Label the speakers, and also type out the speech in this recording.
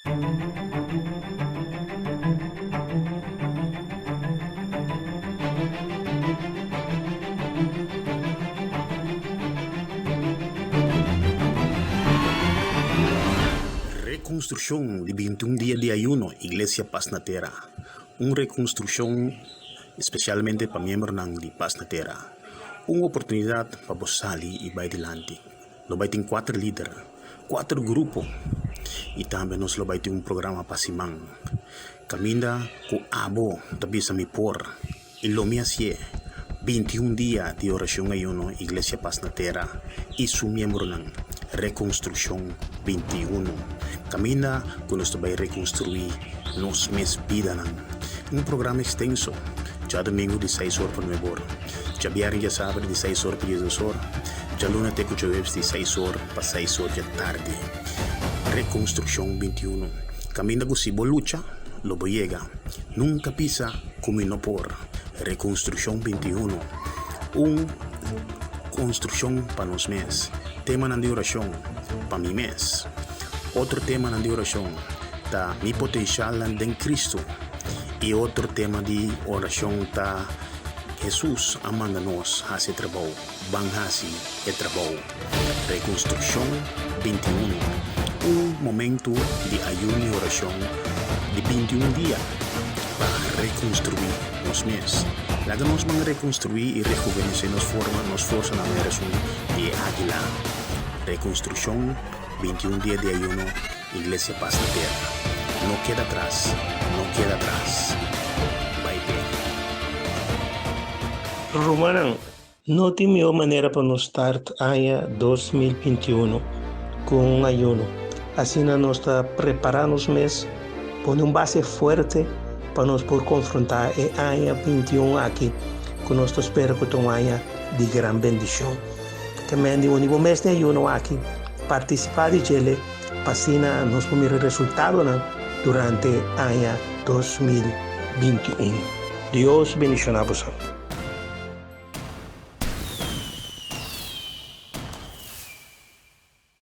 Speaker 1: Rekonstrukshon di bintiun dia di ayuno Iglesia Pas na Tera. Un rekonstrukshon spesialmente pa miembronan di Pas na Tera. Un oportunidat pa bo sali i bai dilanti. Lo bai tin kuater lider, kuater grupo i tambe nos lo bai tin un programa pa siman. Kaminda ku abo ta bisa mi por i lo mi hasié. 21 dia di orashon ayuno Iglesia Pas na Tera i su miembronan. Rekonstrukshon 21. Kaminda ku nos ta bai rekonstruí nos mes bidanan. Un programa ekstenso. Djadumingu di seis or pa nuebe or. Djabièrnè djasabra di seis or pa diesdos or. Djaluna te ku djaweps di seis or pa seis or dja tardi. Rekonstrukshon 21. Kaminda ku si bo lucha, lo bo yega. Nunka bisa ku mi no por. Rekonstrukshon 21. Un konstrukshon pa nos mes. Temanan di orashon pa mi mes. Otro temanan di orashon ta mi potenshalnan den Kristu. I otro tema di orashon ta Hesus a manda nos hasi e trabou, ban hasi e trabou. Rekonstrukshon 21, un momentu di ayuno i orashon di 21 dia pa rekonstruí nos mes. Laga nos ban rekonstruí i rehuvenesé nos forma, nos forsa na manera esun di e águila. Rekonstrukshon 21 dia di ayuno. Iglesia Pas na Tera. No keda atras, no keda atras. Bai p'e.
Speaker 2: Rumannan, no tin mihó manera pa nos start aña 2021 ku un ayuno. Asina nos ta prepará nos mes, pone un base fuerte pa nos por konfrontá e aña 21 aki ku nos ta spera ku ta un aña di gran bendishon. Te men di uni bo mes den ayuno aki, partisipá di djele pa asina nos por mira resultadonan durante aña 2021. Dios bendishoná boso.